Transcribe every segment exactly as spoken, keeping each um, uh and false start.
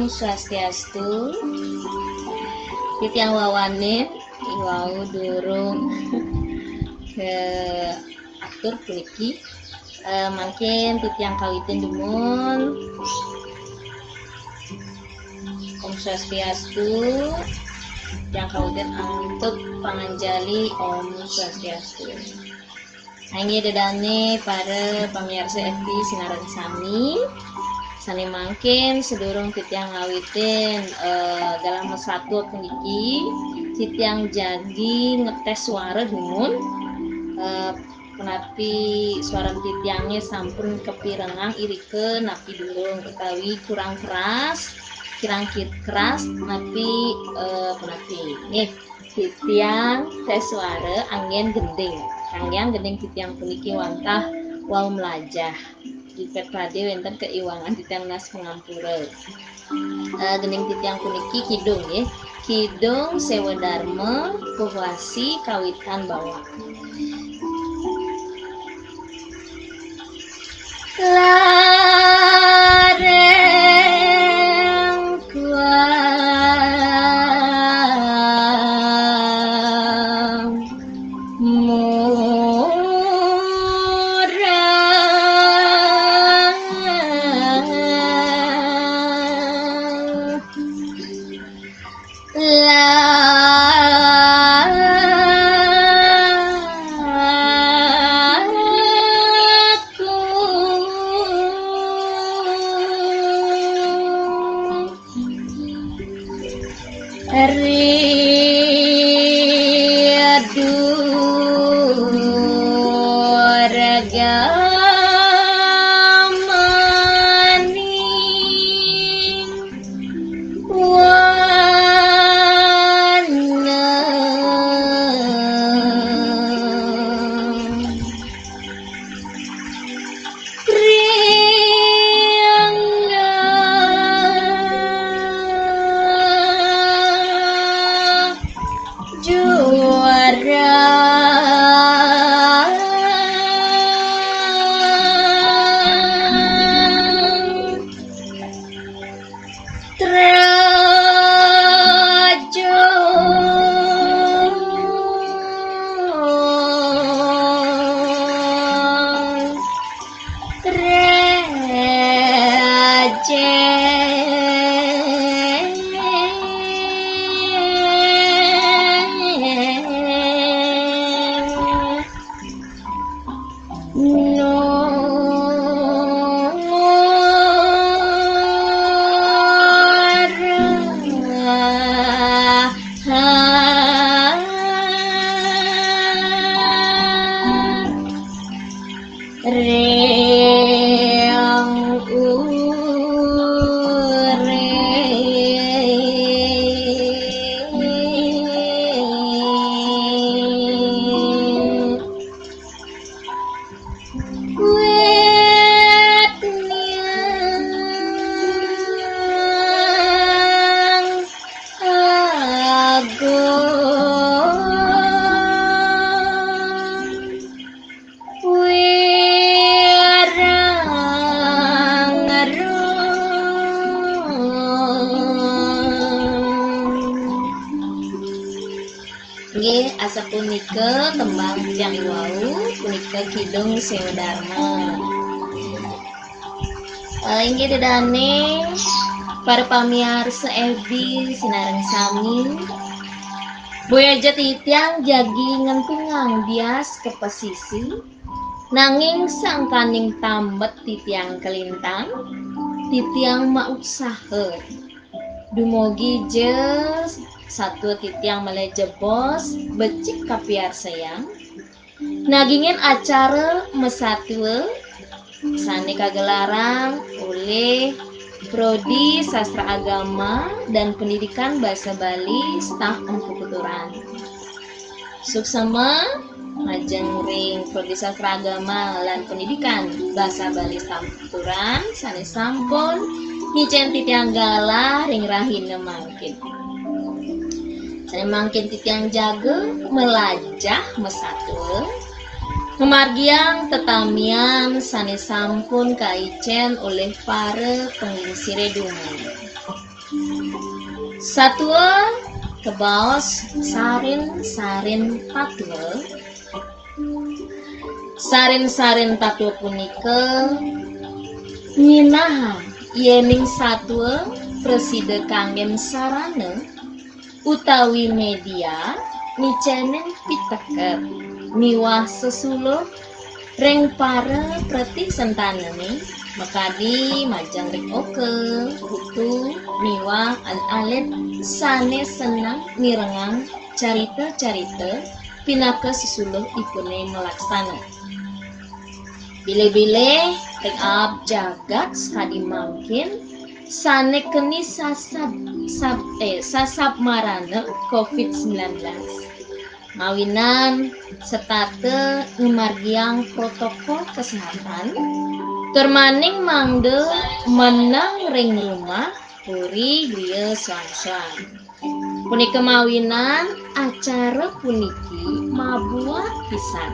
Swastiastu. Titiang wawanin iwau durung ke atur puniki. Eh, mangkin titiang kawitin dumun. Om Swastiastu. Titiang kawitin antuk panganjali. Om Swastiastu. Inggih ida dané para pamiarsa F B sinareng sami. Sané mangkin sadurung titiang ngawitin, eh, galah masatua puniki, titiang jagi ngetés suara dumun, eh, punapi suara titiangé sampun kapirengang irika napi durung utawi kurang keras, kirang ki-, keras napi, eh, punapi. Nggih. Titiang tes suara anggén gending. Anggén gending titiang puniki wantah wau melajah. Dipet pade wénten keiwangan titiang nunas pangampura. Eh, gending titiang puniki kidung nggih. Kidung Sewa Darma, Puhwasi Kawitan Bawak. Lareng kuang murah. Laku riadu ragamaning wana. Priangga juara. Trajo Reje Nggih, asapunika tembang titiang iwau, punika Kidung Sewa Darma. Eh, inggih ida dané para pamiarsa F B sinareng sami. Boya ja titiang jagi ngentungang bias ka pasisi, nanging sangkaning tambet titiang kalintang, titiang mauksaha. Dumugi ja satua titiang malih jebos becik kapiarsayang. Nagingin acara masatua sané kagelarang olih Prodi Sastra Agama dan Pendidikan Basa Bali, staf Empu Kuturan. Suksema majeng ring Prodi Sastra Agama lan Pendidikan Basa Bali, staf Kuturan, sané sampun ngicén titiang galah ring rahina mangkin. Sané mangkin titiang jaga malajah masatua, ngamargiang tetamian sané sampun kaicén olih para panglingsiré dumun. Satua kabaos sarin-sarin tatua. Sarin-sarin tatua punika nyinahang yéning satua prasida kanggén sarana utawi média micénin piteket miwah sesuluh ring para pratisentanané makadi majeng ring oka, putu miwah alit-alit sané seneng mirengang carita-carita pinaka sesuluh ipuné malaksana. Bilih-bilih ring aab jagat sakadi mangkin sané keni sasab, sab, eh, sasab marana covid sembilan belas. Mawinan setata ngamargiang protokol kesehatan, tur maning mangda meneng ring rumah puri griya soang-soang. Punika mawinan acara puniki mabuat pisan.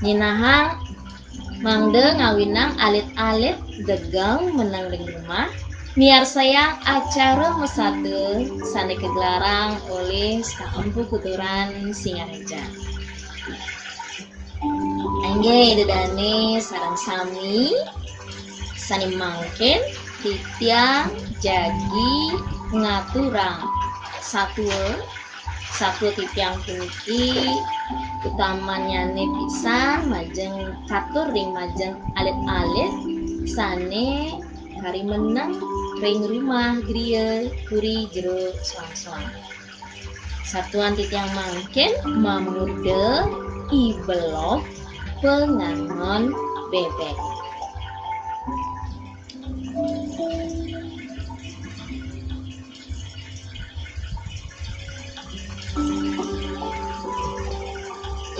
Nyinahang mangda ngawinang alit-alit degeng meneng ring rumah, miarsayang acara masada sané kagelarang olih Staf Empu Keturan Singaraja. Inggih, Ida dané sareng sami, sané mangkin titiang jagi ngaturang satua, satua titiang puniki utamannyané pisan majeng katur ring majeng alit-alit sané kari meneng ring rumah griya puri jero soang-soang. Satuan titiang mangkin mamurda I Belog pangangon bébék.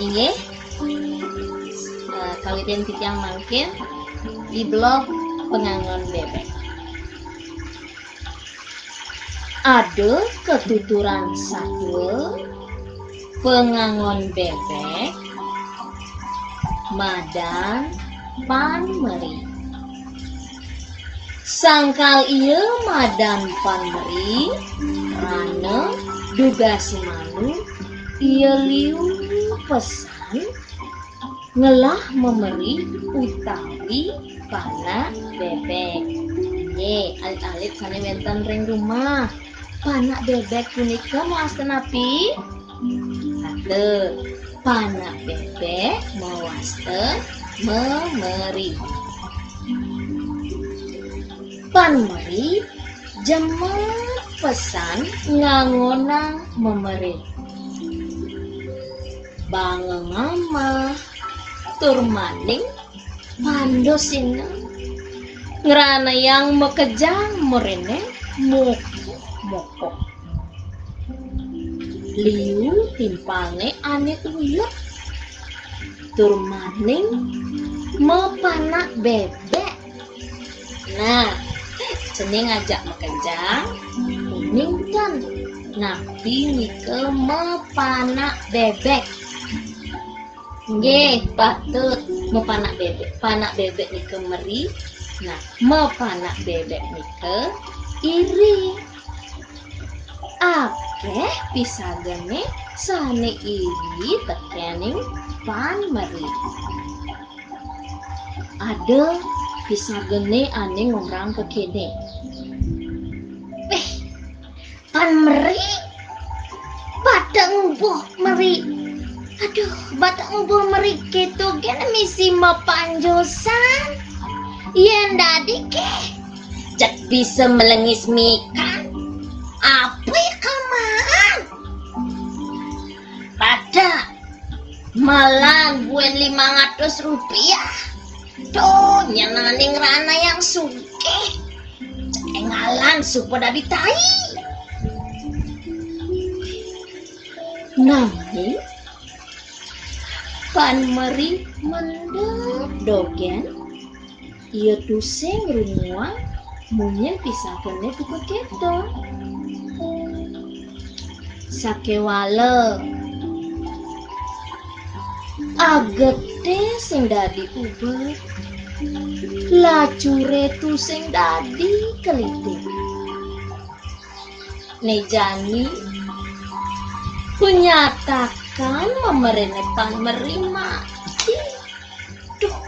Inggih. Eh, kawitin titiang mangkin, I Belog pangangon bébék. Ada katuturan satua pangangon bébék madan Pan Meri. Sangkal ia madan Pan Meri, rana dugas manu, ia liu pesan ngelah memeri utawi panak bébék. Nggih, alit-alit sané wénten ring rumah. Panak bébék punika mawasta napi? Kata, panak bébék mawasta memeri. Pan Meri jemet pesan ngangonang memeri. Bangengang amah tur maning pandosina ngranayang makejang meriné mokok-mokok. Liu timpalné ané ulek tur maning mapanak bébék. Nah, cening ajak makejang, uning ten napi nika mapanak bébék. Nggih, patut mapanak bébék. Panak bébék nika meri. Nah, mapanak bébék nika iri. Akéh pisagané sané iri tekéning Pan Meri. Ada pisagané ané ngorahang kéné. Béh, Pan Meri, batek ngubuh meri. Aduh, batek ngubuh meri kéto gén misi mapanjosan. Yén dadi ké, jeg bisa melengis mikan. Apa kamaan? Pada malan buin limang atus rupiah. Tuh, nyenaning rana yang sugih. Cek engalan suba dadi tai. Nanging Pan Meri mendep dogén, ia tusing ngrunguang munyin pisagané buka kéto. Sakéwala ageté sing dadi uber, lacuré tusing dadi keliding. Né jani, kunyatakan memerine Pan Meri mati. Duh.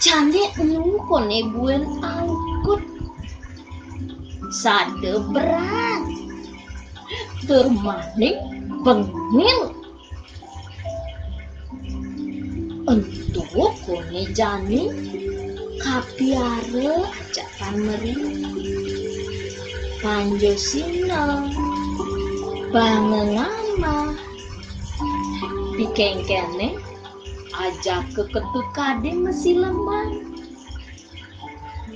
Jani nu koné buin aukut. Sada berat. Tur maning bengil. Ento koné jani kapiara ajak Pan Meri. Panjosina, banga ngamah. Dikéngkéné ajaka Ketu Kadé masileman.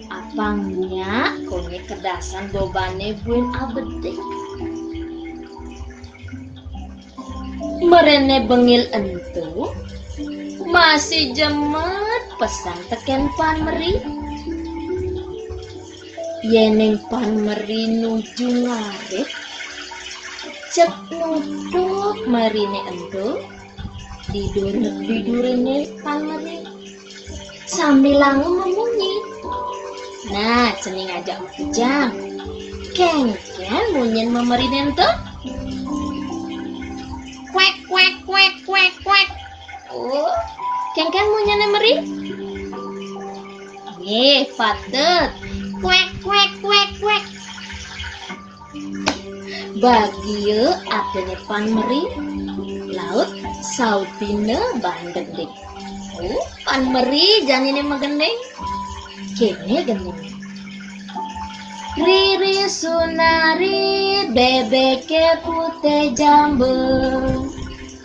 Apang nyak koné kedasan bobané buin abedik. Meriné bengil ento, masih jemet pesan tekén Pan Meri. Yéning Pan Meri nuju ngarit, jeg nutup meriné ento, didur, diduriné Pan Meri. Sambilanga mamunyi. Nah, cening ajak makejang. Kéngkén munyin memeriné ento? Kwék, kwék, kwék, kwék, kwék. Oh, kéngkén munyiné meri? Nggih, patut. Kwék, kwék, kwék, kwék. Bagia atiné Pan Meri, laut sautina baan gending. Oh, Pan Meri janiné magending. Kéné gendingné. Riri sunari, bébéké putih jambul.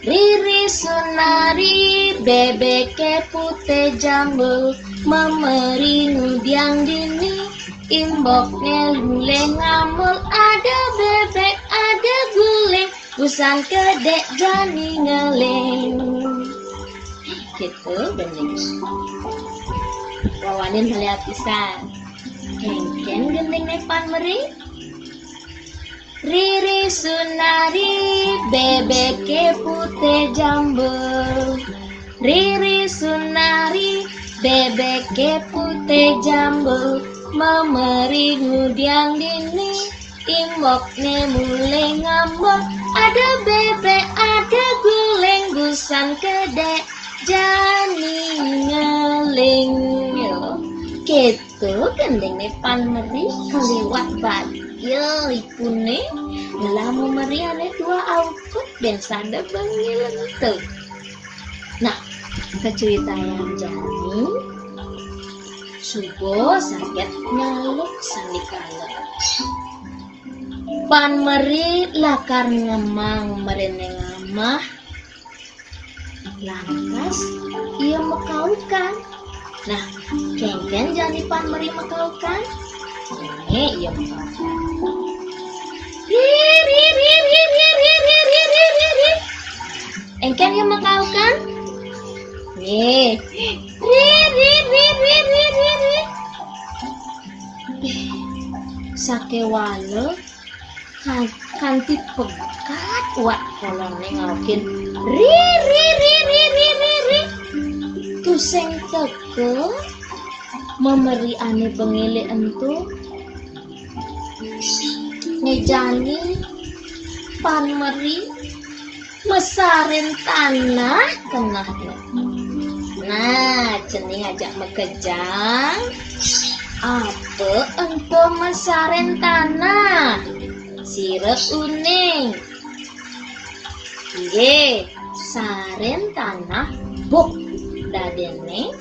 Riri sunari, bébéké putih jambul. Memeri ngudiang dini, imbokné mulih ngambul. Ada bébék, ada guling, busan kedék jani ngeling. Kéto gending. Wawanin malih apisan. Kéngkén gendingné Pan Meri? Riri sunari, bébéké putih jambul. Riri sunari, bébéké putih jambul. Memeri ngudiang dini, imbokné mulih ngambul. Ada bébék, ada guling, busan kedék jani ngeling. Yo. Kéto gendingné Pan Meri, kaliwat bagia ipuné, ngelah memeri ané tuah aukut, bén sada bengil ento. Nah, kacaritayang jani, suba saget nyaluk sandikala. Pan Meri lakar ngemang meriné ngamah, lantas ia makaukan. Nah, kéngkén jani Pan Meri makaukan? Nggih, ia makaukan. Ri, ri, ri, ri. Éngkén ia makaukan? Nggih. Ri, ri, ri. Sakéwala kan-, kanti pegat uwak kolongné ngaukin, "Ri, ri, ri." Tusing teka memeri ané bengilé ento. Né jani Pan Meri masarin tanah kenehné. Nah, cening ajak makejang. Apa ento masarin tanah? Sira uning. Nggih, sarin tanah buk. Dadiné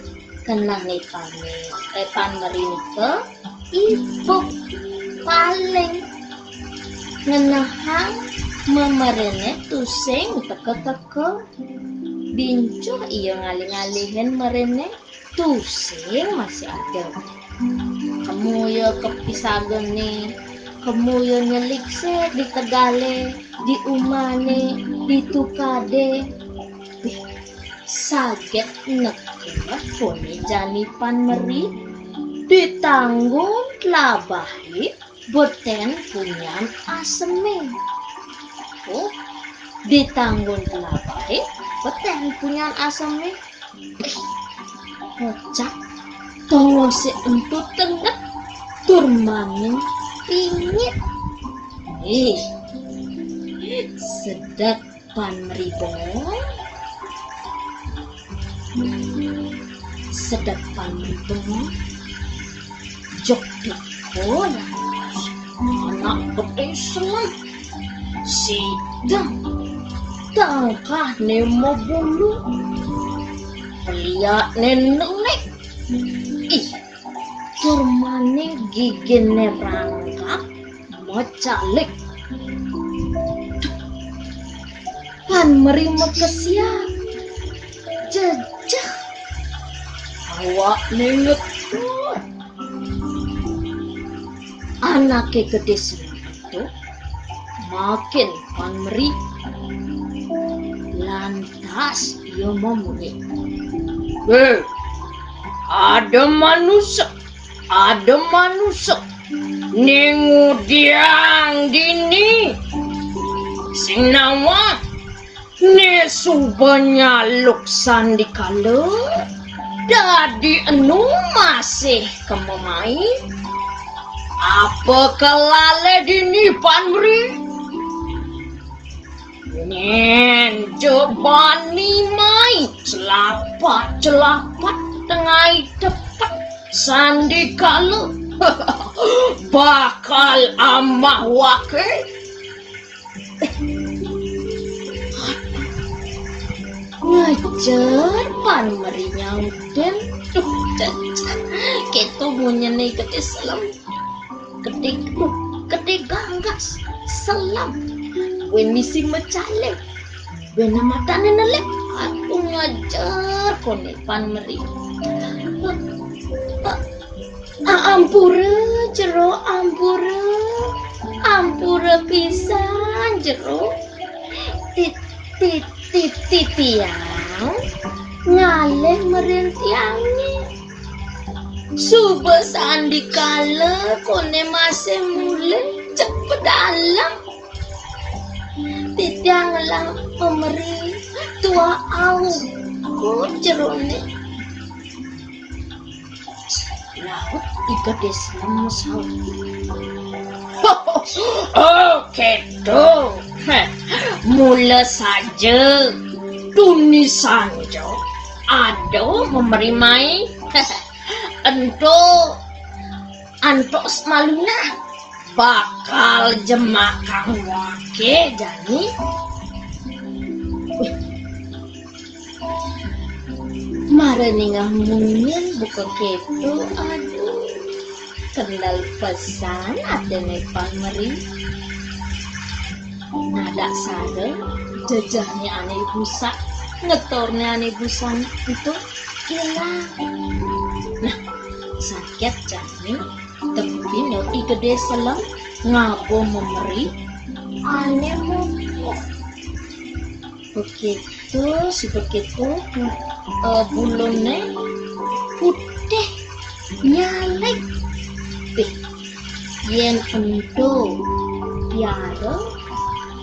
kenehné Pan Meri, eh, Pan Meri nika ibuk paling ngenehang memeriné tusing teka-teka. Bincuh ia ngalih-ngalihin meriné, tusing masih ada. Kemu ia ka pisagané, kemu ia nyelik sik di tegalé, di umahné, di tukadé. Ih, saget neked koné jani Pan Meri, ditanggun telabahé betén punyan asemé. Oh, ditanggun telabahé betén punyan asemé. Kocap, tongosé ento tenget, tur maning pingit. Ih, sedek Pan Meri bengong. Sedek Pan Meri bengong. Jok teko lantas anak gedé selem. Sideng tengkahné mabulu. Liatné nelik. Ih, tur maning giginé rangkak macalik. Pan Meri makesiab. Jejeh. Awakné ngetut. Anaké gedé selem ento makin Pan Meri. Lantas ia mamunyi. Wéh, ada manusa, ada manusa né ngudiang dini. Sing nawah né suba nyaluk sandikala dadi enu masih kema mai. Apa kelale dini, Pan Meri? Nyén ja bani mai celapat-celapat tengai tepet sandikala bakal amah waké. Ngejer Pan Meri nyautin. Duh, cecah. Kéto munyiné gedé selem. Gedé, duh, gedé ganggas. Selem. Buin misi macalé. Buin matané nelik. Aduh, ngejer koné Pan Meri. A-, ampura, Jero, ampura. Ampura pisan, Jero. Ti-, ti-, ti-, titiang ngalih meren tiangé. Suba sandikala koné masih mulih cepet dalem. Titiang ngelah pemeri tuah aukud jeroné. Laut I Gedé Selem masaut. Oh, kéto. Heh, mula saja tuni sanja ada memeri mai. Ento antuk semalu nah bakal jemakang waké jani. Mara ningeh munyin buka kéto, aduh, kendel pesan atiné Pan Meri. Nadak sara jejehné ané busan, ngetorné ané busan ento ilang. Nah, saget jani tepina I Gedé Selem ngaba memeri ané mupuk. Begitu, sebegitu, eh, buluné putih nyalik. Ih, yén ento piara,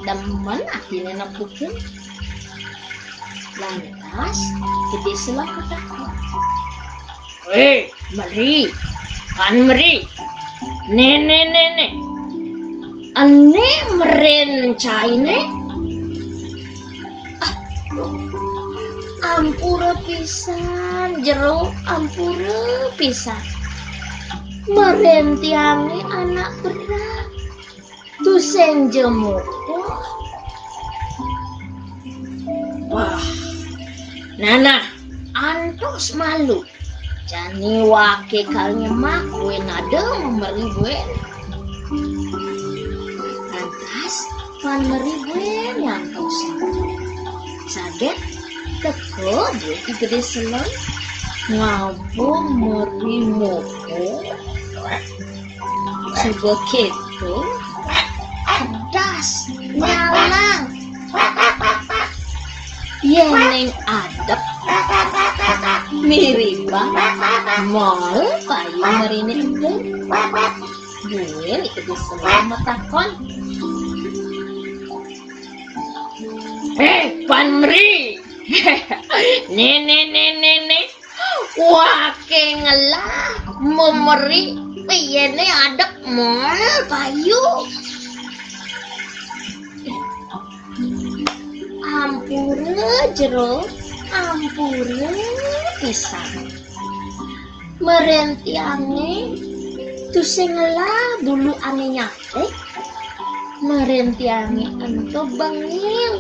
demen atiné nepukin. Lantas, Gedé Selem matakon. Wéh, Meri, Pan Meri. Né, né, né, né. Ené meren cainé? Aduh, ampura pisan, Jero, ampura pisan. Meren tiangé anak berat. Tusing ja mupuk. Wah, nah, nah, antos malu. Jani waké kal nyemak, buin ada memeri buin. Lantas, Pan Meri buin ngantos. Saget, teka buin I Gedé Selem, ngaba meri mupuk. Suba kéto, pedas, nyalang. Yén ning adep, miribang, mol payu meriné ento. Buin I Gedé Selem matakon. Héh, Pan Meri. Né, né, né, né, né. Waké ngelah memeri. Yéné adek mol payu. Ampura jero, ampura pisan. Meren tiangé tusing ngelah bulu ané nyalek. Meren tiangé ento bengil,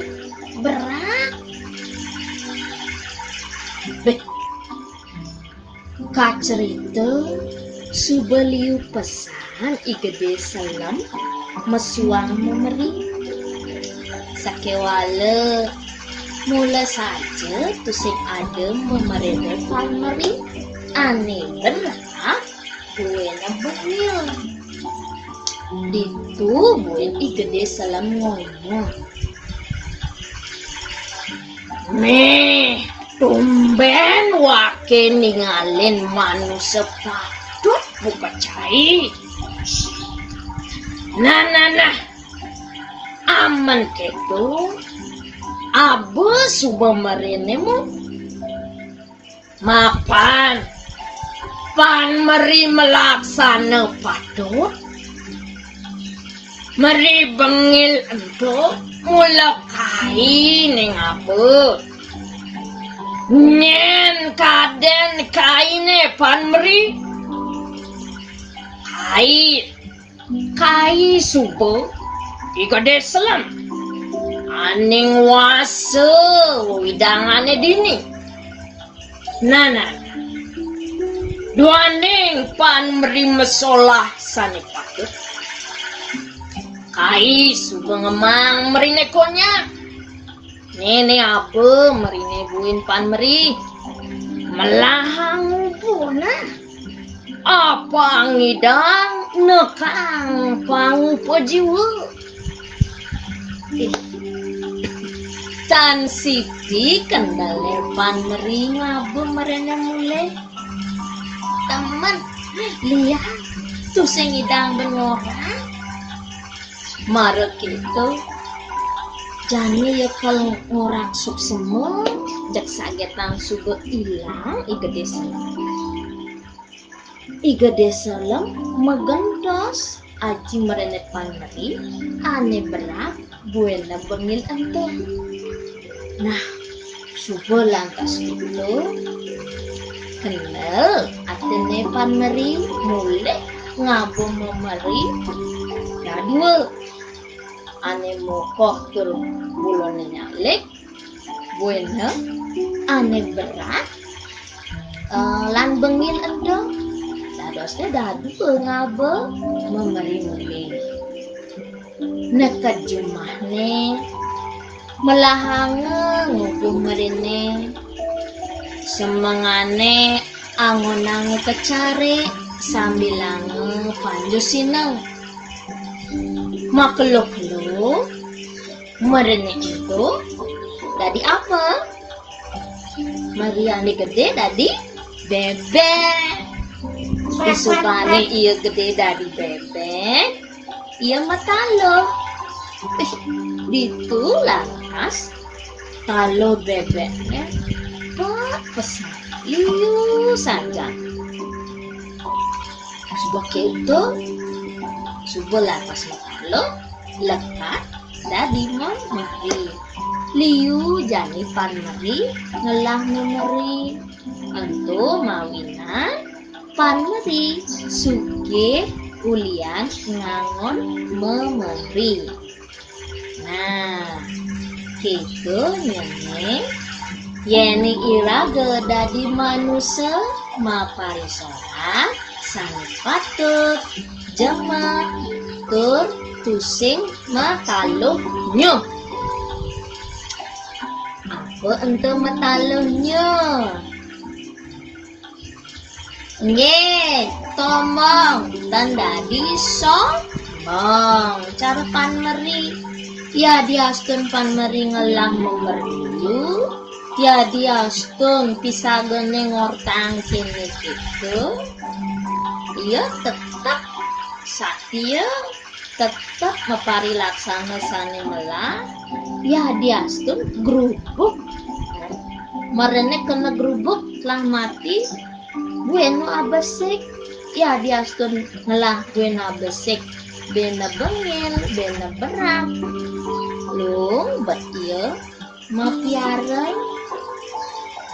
berak. Béh, kacerita suba liu pesan I Gedé Selem mesuang memeri. Sakéwala mula saja tusing ada memerina Pan Meri ané berak buina bengil. Ditu buin I Gedé Selem ngomong. Nih, tumbén waké ningalin manusa patut buka cai. Nah, nah, nah. Amen kéto, aba suba meriné mu. Mapan, Pan Meri malaksana patut. Meri bengil ento mula kai né ngaba. Nyén kadén kainé Pan Meri? Kai, kai suba I Gedé Selem ané nguasa wewidangané dini. Nah, nah, nah. Duaning Pan Meri masolah sané patut, kai suba ngemang meriné konyak. Né, né aba meriné buin Pan Meri? Melahang ngupa nah. Apa ngidang nekang pangupa jiwa. Ih, tan sipi kendelé Pan Meri ngaba meriné mulih. Temen, liang, tusing ngidang ben ngorang. Mara kéto, jani ya kal ngorang suksma, jeg sagetang suba ilang I Gedé Selem. I Gedé Selem magentos aji meriné Pan Meri ané berak buina bengil ento. Nah, suba lantas ditu, kendel atiné Pan Meri mulih ngaba memeri dadua. Ané mokoh tur bulané nyalek, buina ané berak, eh, lan bengil ento. Dadosné dadua ngaba memeri mulih. Neked jumahné, melahanga ngupa meriné, semengané angonanga kecarik, sambilanga panjusina. Makelo-kelo, meriné ento dadi apa? Meriné gedé dadi bébék. Disubané ia gedé dadi bébék, ia mataluh. Ih, ditu lantas taluh bébékné pepesan liu sajan. Suba kéto, suba lantas mataluh, lekad dadi memeri. Liu jani Pan Meri ngelah memeri. Ento mawinan Pan Meri sugih ulian ngangon memeri. Nah, kéto nyening, yéning iraga dadi manusa maparing solah sané patut, jemak, tur tusing mataluh nyuh. Apa ento mataluh nyuh? Nggih, tombong, tan dadi sombong. Cara Pan Meri. Yadiastun Pan Meri ngelah memeri, yadiastun pisagané ngortang kéné kéto, ia tetep satia, tetep maparilaksana sané melah, yadiastun grubug. Meriné kena grubug, telah mati, buin nu abesik. Yadiastun ngelah buena besik, buena bengil, buena berak. Lung bet ia mapiara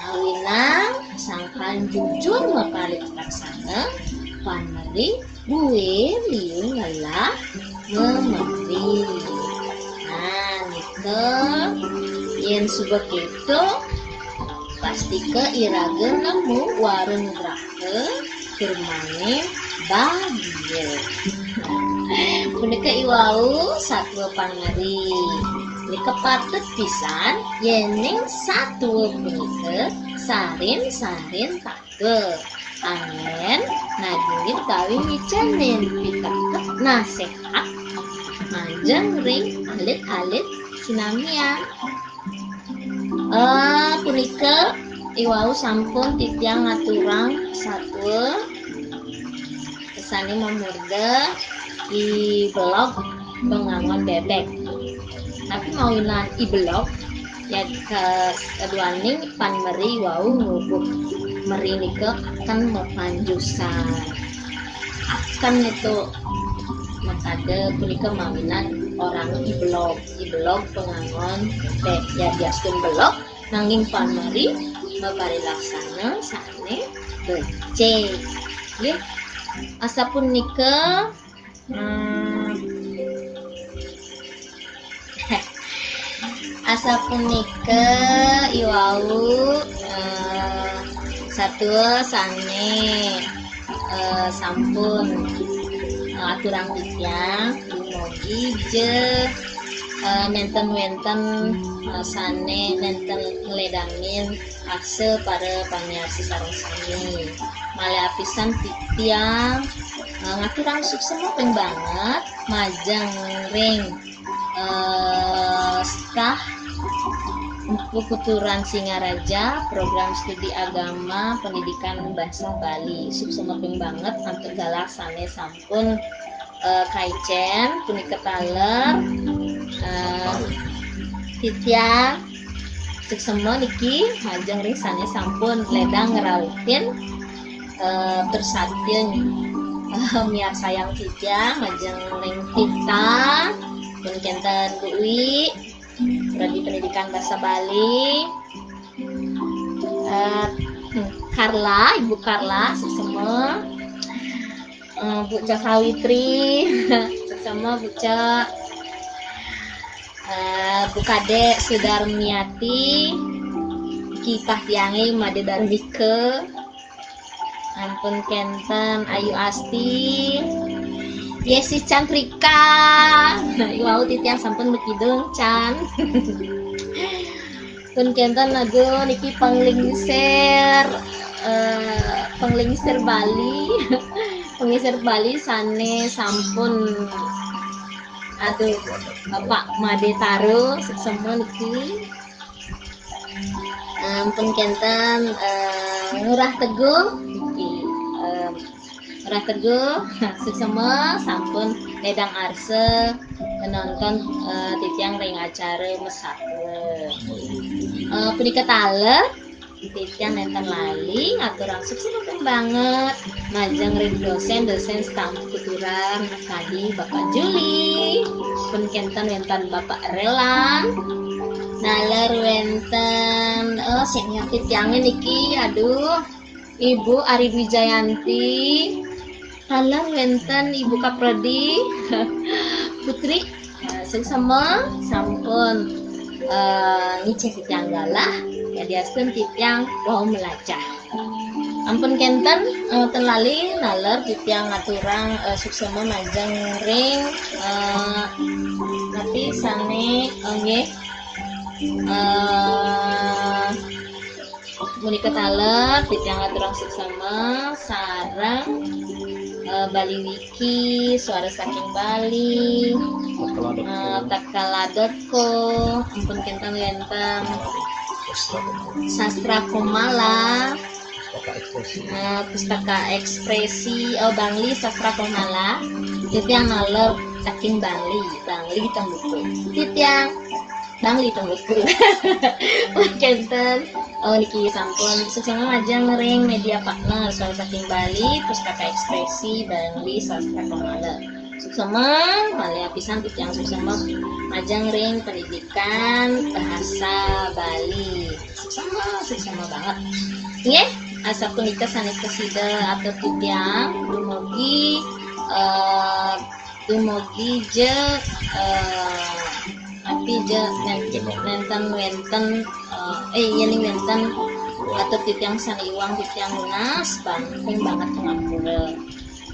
awinang sangkan jujur maparilaksana, Pan Meri buin liu ngelah memeri. Nah, nika, yen suba keto, pastika iraga nemu wara nugraka pirmane bagia. Punika iwau satua Pan Meri. Nika patut pisan yening satua punika sarin-sarin taga. Anggen nadingin kawin ngicenin pitakut nasehat majeng ring alit-alit sinamian. Eh, punika iwau sampun titiang ngaturang satua sane mamurda I Belog Pengangon Bebek. Tapi mawinan I Belog, ya, kaduaning Pan Meri wau ngubuh meri nika akan mapanjusan. Akan itu makada punika mawinan orang I Belog, I Belog Pengangon Bebek. Yadiastun belog, nanging Pan Meri maparilaksana sane becik. Nggih. Asapunika, hmm, asapunika iwau, eh, satua sane, eh, sampun, eh, aturang titiang, dumugi ja, eh, nenten wenten, eh, sane nenten ngledangin arsa para pamiarsa sareng sami. Malih apisan titiang, eh, ngaturang suksema ping banget majeng ring, eh, staf Empu Kuturan Singaraja, Program Studi Agama Pendidikan Bahasa Bali. Suksema ping banget antuk galah sane sampun, eh, kaicen, punika taler, eh, titiang suksema niki majeng ring sane sampun ledang ngrautin, eh, tur satia, eh, miarsayang titiang majeng ring Tita, pun kenten Bu Wi, Prodi Pendidikan Bahasa Bali, eh, Carla, Ibu Carla, suksema, eh, Bu Ca Sawitri, suksema Bu Ca, eh, Bu Kade Sudarmiati, kipah tiange Made Darmika, ampun kenten Ayu Asti, Yesi Cantrika, iwau titiang sampun makidung, Can. Pun kenten, aduh, niki panglingsir, eh, panglingsir Bali. Panglingsir Bali sane sampun, aduh, Bapak Made Taro, suksema niki. Ampun kenten, eh, Ngurah Teguh, niki, eh, Ngurah Teguh, suksema sampun ledang arsa nonton, eh, titiang ring acara Mesaka. Eh, punika taler, titiang nenten lali ngaturang suksema banget majeng ring dosen, dosen staf Empu Kuturan, kadi Bapak Juli, pun kenten wenten Bapak Relan, naler wenten, oh, senior titiange niki, aduh, Ibu Ari Wijayanti, taler wenten Ibu Kaprodi, Putri, eh, suksema sampun, eh, ngicen titiang galah, yadiastun titiang wau melajah. Ampun kenten, eh, ten lali naler titiang ngaturang, eh, suksema majeng ring, eh, napi sane, eh, nggih, eh, punika taler titiang ngaturang suksema sareng, eh, Bali Wiki, Suara Saking Bali, eh, takala dot co, ampun kenten wenten Sastra Komala, eh, Pustaka Ekspresi, oh, Bangli Sastra Komala, titiang naler saking Bangli, Bangli Tembuku. Titiang Bangli tembus. Kenten. Oh, niki sampun suksma majeng ring media partner, Suara Saking Bali, Pustaka Ekspresi, Bangli Sastra Kemala. Suksma, malih apisan titiang suksma majeng ring pendidikan bahasa Bali. Suksma, suksma banget. Nggih, asapunika sané prasida atur titiang, dumugi eh, dumugi ja eh, api ja nen- nenten wenten eh, eh iya ning wenten atur titiang sané iwang titiang nunas bang pun banget pangampura.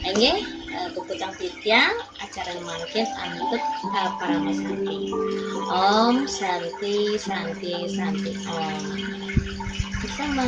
Inggih, eh, puputang titiang acara mangkin antuk eh, parama santi. Om Santi, Santi, Santi Om. Suksma.